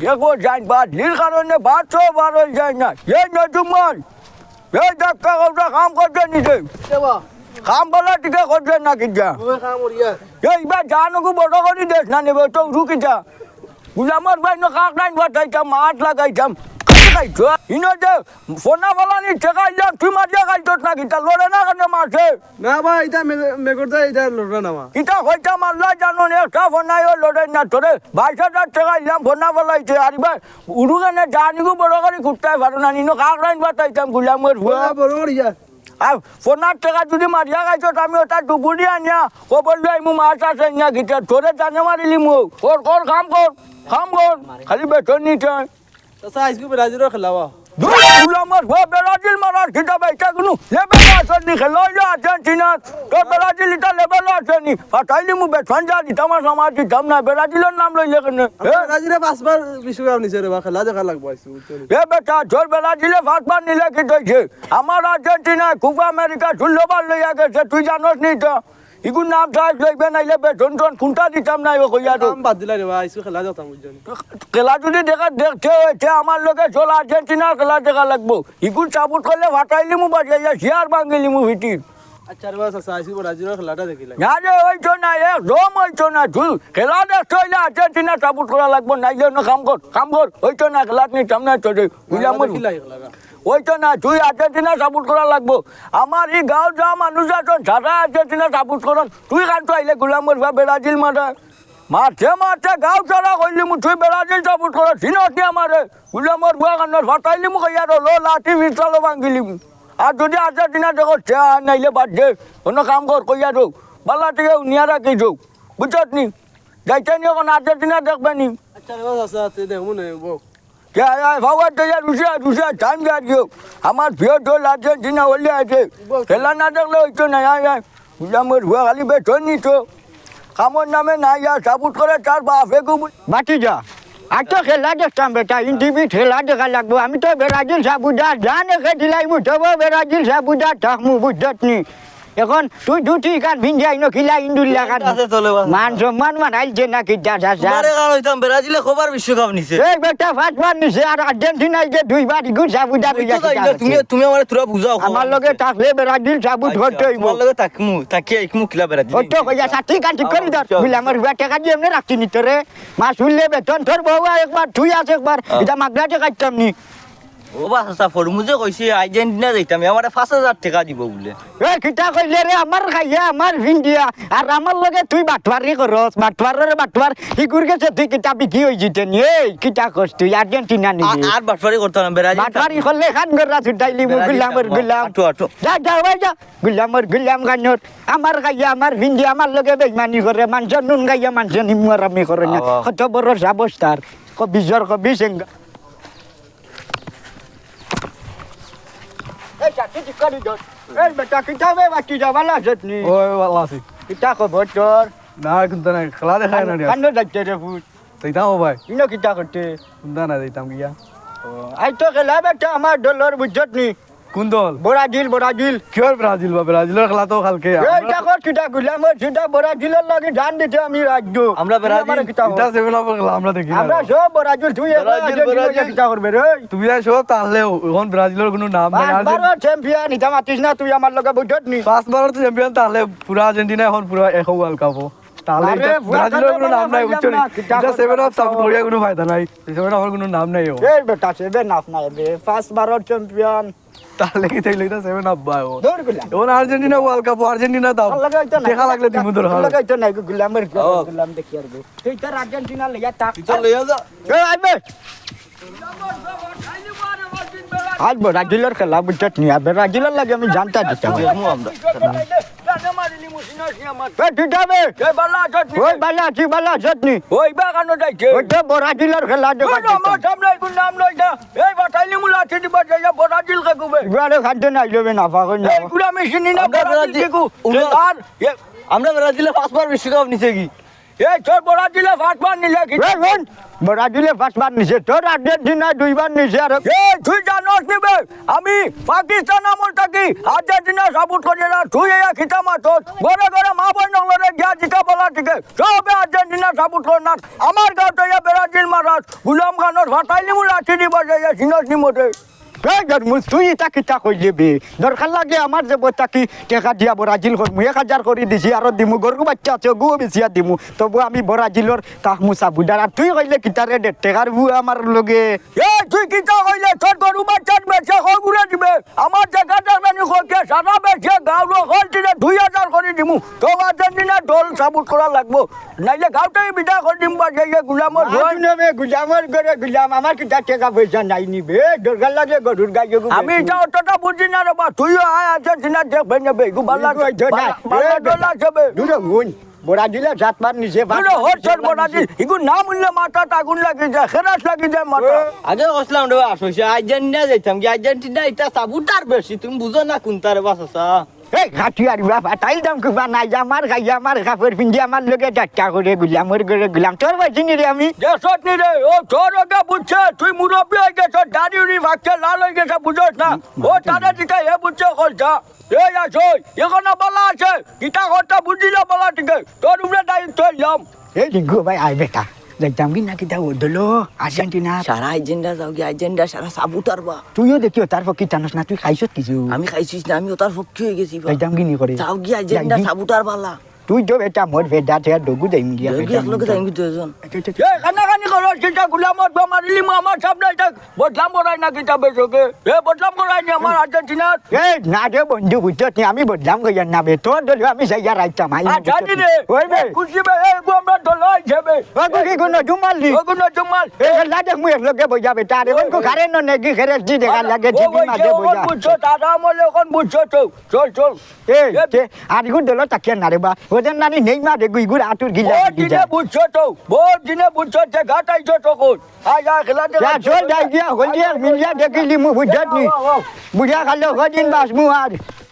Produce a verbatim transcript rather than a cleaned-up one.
দেখো, যাইন বাদলির কারণে বাদ তো বার অই যায় না। এই নজুমল, এই দেখা কথা কাম করতে নিছে। কাম বলা টিকে করতে না কিতা? এই ইবা জানগু বড় করি দেশ না নেবে তো রুকিতা। গুলামর ভাই নো কাক নাইন বাতাইতাম, মাত লাগাইতাম। খাইছো? ইনো যে ফোনা বলানি টেকা ইলাম, তুই মাতিয়া খাইছস না কিতা? লড়ে না কেন মারছে? না ভাই, ইটা মে-, মেঘর দা, ইটা লড়রা না মা। ইটা হইতাম আল্লাহ জানইন, একটা ফোনায়ও লড়ে না তোরে। বাইশ হাজার টেকা ইলাম ফোনা বলাইতে, আর ইবা উড়ুগানে জানিগু বড় করি কুত্তায় পারো না, নিনো কাক নাইন বাতাইতাম গুলামর ফুয়া। বড় করি ইয়া। আর ফোনার টেকা যদি মারিয়া খাইছস, আমি ওটা ডুবুরি আনিয়া কবর লইমু মাছ আছে না কিতা, তোরে জানে মারিলিমু। কর, কর, কাম কর, কাম কর, খালি বেতন নিতে। চাচা, আইজকু ব্রাজিলর খেলা বা? দুই গুলামর ফুয়া, ব্রাজিল মারার কিতা বা, ইটা কুনু লেভেল আছে নি? খেলা অইলো আর্জেন্টিনা, তোর ব্রাজিল ইটা লেভেল আছে নি? ফাটাইলিমু বেতন যা দিতাম আর আমার দিতাম না, ব্রাজিলর নাম লইলে কেনে? হে? ব্রাজিলে পাঁচবার বিশ্বকাপ নিছে রে বা, খেলা দেখা লাগবো আইজকু, বুঝছো নি? এ বেটা, তোর ব্রাজিলে পাঁচবার নিলে কিতা অইছে? আমার আর্জেন্টিনায় কোপা আমেরিকা ষোলো বার লইয়া গেছে, তুই জানোস নি তো? ইগুর নাম চাইছ লইবে নাইলে বেতন টন কুনটা দিতাম না, ও কইয়া তো। কাম বাদ দিলা রে বা, আইজকু খেলা দেখতাম, বুঝছো নি? খেলা যদি দেখা দেখতে অয়, তে আমার লগে চল, আর্জেন্টিনার খেলা দেখা লাগবো। ইগুর সাপোর্ট করলে ফাটাইলিমু বাজাইয়া, শিয়ার ভাঙ্গিলিমু ফিটির। আচ্ছা রে বা, চাচা, আইজকু ব্রাজিলর খেলাটা দেখিলাই। না রে, অইতো না, একদম অইতো না। তুই খেলা দেখতে অইলে আর্জেন্টিনা সাপোর্ট করা লাগবো, নাইলে অন্য কাম কর, কাম কর। অইতো না, খেলাত নিতাম না তোরে। বুঝলাম? দেখিলাই খেলাটা। অইতো না, তুই আর্জেন্টিনা সাপোর্ট করা লাগবো। আমার ই গাঁওর যা মানুষ আছইন, যারা আর্জেন্টিনা সাপোর্ট করইন, তুই কানতো আইলে গুলামর ফুয়া ব্রাজিল মারা। মারতে মারতে গাঁও সারা কইলিমু, তুই ব্রাজিল সাপোর্ট করস, চিনস নি আমারে? গুলামর ফুয়া কানর ফাটাইলিমু কইয়া রলো, লাঠি পিস্তল ভাঙ্গিলিমু। আর যদি আর্জেন্টিনা দেখো, চা নাইলে বাদ দে, অন্য কাম কর কইয়া রো। বালা টিকে উনিয়া রাখি যাও, বুঝছত নি? যাইতে নি অখন আর্জেন্টিনা দেখবে নি? আচ্ছা রে বা, আচ্ছা, আচ্ছা, দেখমু নে, বউ। কে আয়, আয়, forward তো যা, রুশে আয়, রুশে আয়, time যা দিও। আমার প্রিয় দল আর্জেন্টিনা অইলে আছে। খেলা না দেখলে অইতো না, আয়, আয়। গুলামর ফুয়া খালি বেতন নিত। কামর নামে না ইয়া সাপোর্ট করে তার বাপে গু-, বাটি যা। আর তো খেলা দেখতাম বেটা, ইন্টিভিত খেলা দেখা লাগবো। আমি তো ব্রাজিল সাপোর্টার, জানে কে দিলাইমু, তবু ব্রাজিল সাপোর্টার থাকমু, বুঝছত নি? অখন তুই দুটি কান ভিঞ্জাই নকিলা ইন্দুল্লা কান। আছে চলে বাস। মান সম্মান মানাইলছে না কিতা চাচা? তোমারে কার অইতাম, ব্রাজিলে কবার বিশ্বকাপ নিছে? এই বেটা পাঁচবার নিছে, আর আর্জেন্টিনায় যে দুইবার ইগুর সাপোর্টার অইয়া কিতা তুমি, আছে? তুমি আমারে থুড়া বুঝাও। আমার লগে থাকলে ব্রাজিল সাপোর্ট আচ্ছা, করতে অইবো। তোমার লগে থাকমু, থাকি আইকমু কিলা ব্রাজিল। ওই তো কইয়া সাথী কাটি করি ধর, আচ্ছা। গুলামর ফুয়া টেকা দিয়া এমনে রাখছি নি তোরে। মাস উঠলে বেতন তোর বউ একবার, তুই আস একবার, হ্যাঁ। ইটা মাগনা টেকা দিতাম নি। ও বা চাচা, ফরমুজে কইছে আর্জেন্টিনা যাইতাম, আমারে পাঁচ হাজার টেকা দিবো বুলে। এ, কিতা কইলে রে, আমার খাইয়া, আমার ভিন্ডিয়া, আর আমার লগে তুই বাটপারি করস, বাটপারর বাটপার, ইগুর গেছে তুই কিতা বিকি অইযিতে নি, এই, কিতা কস তুই, আর্জেন্টিনা নি রে? আর বাটপারি করতাম না, ব্রাজিল বাটপারি করলে খান গররা ছুটাইলিমু, ব্রাজিল গুলামর গুলাম। আটো, আটো। যা, যা, ওই যা, গুলামর গুলাম খানোর, আমার খাইয়া, আমার ভিন্ডিয়া, আমার লগে বেইমানি করে, মানষর নুন খাইয়া মানষর নিমুয়ারামি করে না, আওয়া। কত বড় সাবস্তার, কবি জর, কবি সেঙ্গা। এই চাচি, কি করি তোর? এই বেটা, কিতা বে বাকি যা, ভালা আছত নি? ওই, ভালা আছি। কিতা খবর তোর? না, কুন্তা নাই, খেলা দেখায় না রে। কানো যাইতে রে ফুট? যাইতাম ও ভাই। ইনো কিতা করতে? কুন্তা না, যাইতাম গিয়া। ও, আইজ তো খেলা বেটা আমার দলর, বুঝছত নি? কুন দল? Brazil, Brazil. কিয়র ব্রাজিল বা? ব্রাজিলর খেলা তো কালকে। এই দেখো, কিতা গুলামর, কিতা ব্রাজিলর লাগি জান দিতে আমি রাজ্য। আমরা ব্রাজিল। আমার কিতা ইটা খবর? সেভেন আপর খেলা, আমরা দেখি না। আমরা সব ব্রাজিল, তুই একলা ব্রাজিল, আর্জেন্টিনা ব্রাজিল। কিতা করবে রে? তুমি আর সব তাহলে অখন ব্রাজিলর কুনু নাম নাই। আর পাঁচবারর চ্যাম্পিয়ন, ইটা মাতিস না তুই আমার লগে, বুঝছত নি? পাঁচবারর চ্যাম্পিয়ন, তাহলে পুরা আর্জেন্টিনা অখন পুরা এক ওয়ার্ল্ড কাপও। তাহলে আরে, ইটা পুরা ব্রাজিলর কুনু নাম নাই, বুঝছো নি? ইটা সেভেন আপ সাপোর্ট করিয়া কুনু ফায়দা নাই। সেভেন আপর কুনু নাম নাই ও। এই বেটা, সেভেন আপ নাই বে, পাঁচবারর চ্যাম্পিয়ন। তাহলে কি তাইলে ইটা সেভেন আপ ভাই ও? দৌড় গুলা। অখন আর্জেন্টিনা ওয়ার্ল্ড কাপ, আর্জেন্টিনা দাও। দেখা লাগলে দিমু দরকার। লাগা ইটা নাই, গুলামর ও। গুলাম দেখি আর গো। তুই তো আর্জেন্টিনা লইয়া থাক। তুই তো লইয়া যা। এ, আইবে। আজ ব্রাজিলর খেলা, বুঝছত নি? আর ব্রাজিলর লাগি আমি জানতা দিতাম। দেখমু আমরা। এ, তুই যাবে? এ, ভালা আছত নি? ওই ভালা আছি, ভালা আছত নি? ওই বাগানো যাইছে। ওই তো ব্রাজিলর খেলা ওই দেখা তো আমার দিতাম। সামনে এগুর নাম লই না। এই বাটাইলি মুলা চিঠি বাজাইয়া ব্রাজিল কে কুবে। এবারে খাদ্য নাই লবে না, পাগল না। এই গুলা মেশিন না আমরা ব্রাজিল ব্রাজিল, কে কু। উনি আর এ আমরা ব্রাজিলে পাঁচবার বিশ্বকাপ নিছে কি? এই তোর ব্রাজিলে পাঁচবার নিলে কি? এই হুন, ব্রাজিলে পাঁচবার নিছে, তোর আর্জেন্টিনায় দুইবার নিছে। আর এই তুই জানোস নি বে, আমি পাকিস্তান আমল থাকি আর্জেন্টিনা সাপোর্ট করি না। তুই এই কিতা মাতস? ঘরে ঘরে মা বইন অকলরে গিয়া জিকা বলা টিকে, সবে আর্জেন্টিনা সাপোর্ট করে না। আমার গাঁওত ইয়া ব্রাজিল মারাস, গুলাম খানর ফাটাইলিমু লাঠি দিবা যাইয়া, চিনস নি মোরে? এই জরমুজ, তুই ইতা কিতা কইলে বে? দরকার লাগে আমার যে বই থাকি টেকা দিয়া ব্রাজিল করমু, এক হাজার করি দিছি, আরো দিমু, গরু বাচ্চা আছে, ওগুও বেচিয়া দিমু, তবু আমি ব্রাজিলর থাকমু সাপোর্টার। আর তুই কইলে কিতা রে, দেড় টেকার বুয়া আমার লগে? এ, তুই কিতা কইলে? তোর গরু বাচ্চা বেচে কগুরে দিবে? আমার জাগা জাগানি কইকে সারা বেচে গাঁওর হকলটিরে দুই হাজার করি দিমু। তো আর্জেন্টিনা দল সাপোর্ট করা লাগবো, নাইলে গাঁওটাই বিদায় করি দিমু। বাজে গুলামর না, ঘর। শুনো বে, গুলামর ঘরে গুলাম, আমার কিতা টেকা পয়সা নাই নি বে, দরকার লাগে গরুর গাই গরু আমি বেচমু। ইতা অতটা বুঝি না রে বা, তুইও আয় আর্জেন্টিনা দেখবে নেবে, ইগু বালা, ইগু অইতো না। বালা, বালা এ, দল আছে বে। দূরে হুন, ব্রাজিলে সাতবার নিছে, দুটো পাঁচবার হচ্ছে নিছে, ব্রাজিল, ইগু নাম উনলে মাথাত আগুন লাগি যায়, খেরাস লাগি যায় মাথা। আগে বসলাম রে বা, শশী, আর্জেন্টিনা যাইতাম কি, আর্জেন্টিনা ইতা সাপোর্টার বেশি, তুমি বুঝো না কোনটা রে বা চাচা। এই কাটিয়ার বাবা, তাইল দাম কিবা নাই, আমার গাই, আমার কাপড় পিন্দি, আমার লগে ঠাট্টা করে গুলাম, ওর করে গুলাম, তোর বাজি নি রে আমি। দেশত নি রে, ও তোর ওকে বুঝছে, তুই মুরব্বি হয়ে গেছ, দাড়ি উড়ি ভাগছে, লাল হয়ে গেছে, বুঝছ না? ও তারে দিকে এ বুঝছে, কইছা। এই আছই, এখনো বলা আছে, কিতা কথা বুঝিলে বলা টিকে, তোর উপরে দায়িত্ব লইলাম। এই রিঙ্কু ভাই, আয় বেটা, যাইতাম কি না কিতা ও দলো, আর্জেন্টিনা। সারা আর্জেন্টিনা যাও কি, আর্জেন্টিনা সারা সাপোর্টার বা। তুইও দেখিও তার পক্ষে টানস না, তুই খাইছত কিছু? আমি খাইছিস না, আমি ওটার পক্ষে হয়ে গেছি বা। যাইতাম কি নি করে? যাও কি আর্জেন্টিনা যাই কি? সাপোর্টার বালা। তুই তো বেটা মোর বেটা, তে আর ডগু যাইম গিয়া যাও কি বেটা একলগে মোর। যাইম কি দুজন? এ, কানাকানি করস কিতা গুলামর বা মারিলি মু আমার সামনে এটা বদনাম করাই না কিতা বেশকে? এ বদনাম করাই নি আমার আর্জেন্টিনার? এ না রে বন্ধু, বুঝছত নি, আমি বদনাম করিয়ার না বে, তোর দলে আমি যাইয়া রাইতাম, আই আ, জানি রে। ওই বে। খুশি বে, এ গো আমরা দল হইছে বে। ও গো কি গুণ জুমাল নি? ও গুণ জুমাল। এ লা দেখ মুই একলগে বইয়া বেটা, আর এখন কো কারেন্ট নেগি খেরেস দি দেখা লাগে, ও, টিভি ওই যে মাঝে ওখান বইয়া। বুঝছো, দাদা আমলে ওখান বুঝছো তো। চল, চল। এই, এ কে, আর ইগুর দল থাকিয়ার না রে বা। ওদের নানি নেই মা রে, গুইগুর আটুর গিলা বহুত গিলা। দিনে বুঝছো তো, বহুত দিনে বুঝছো যে ঘাট আইছো তখন। আয়, আয়, খেলা দে, যা, চল, যাই গিয়া, হল দিয়া, মিলিয়া দেখিলি মু বুঝছত নি। আও, আও, আও। বুঝা গেল, কদিন বাঁচমু আর।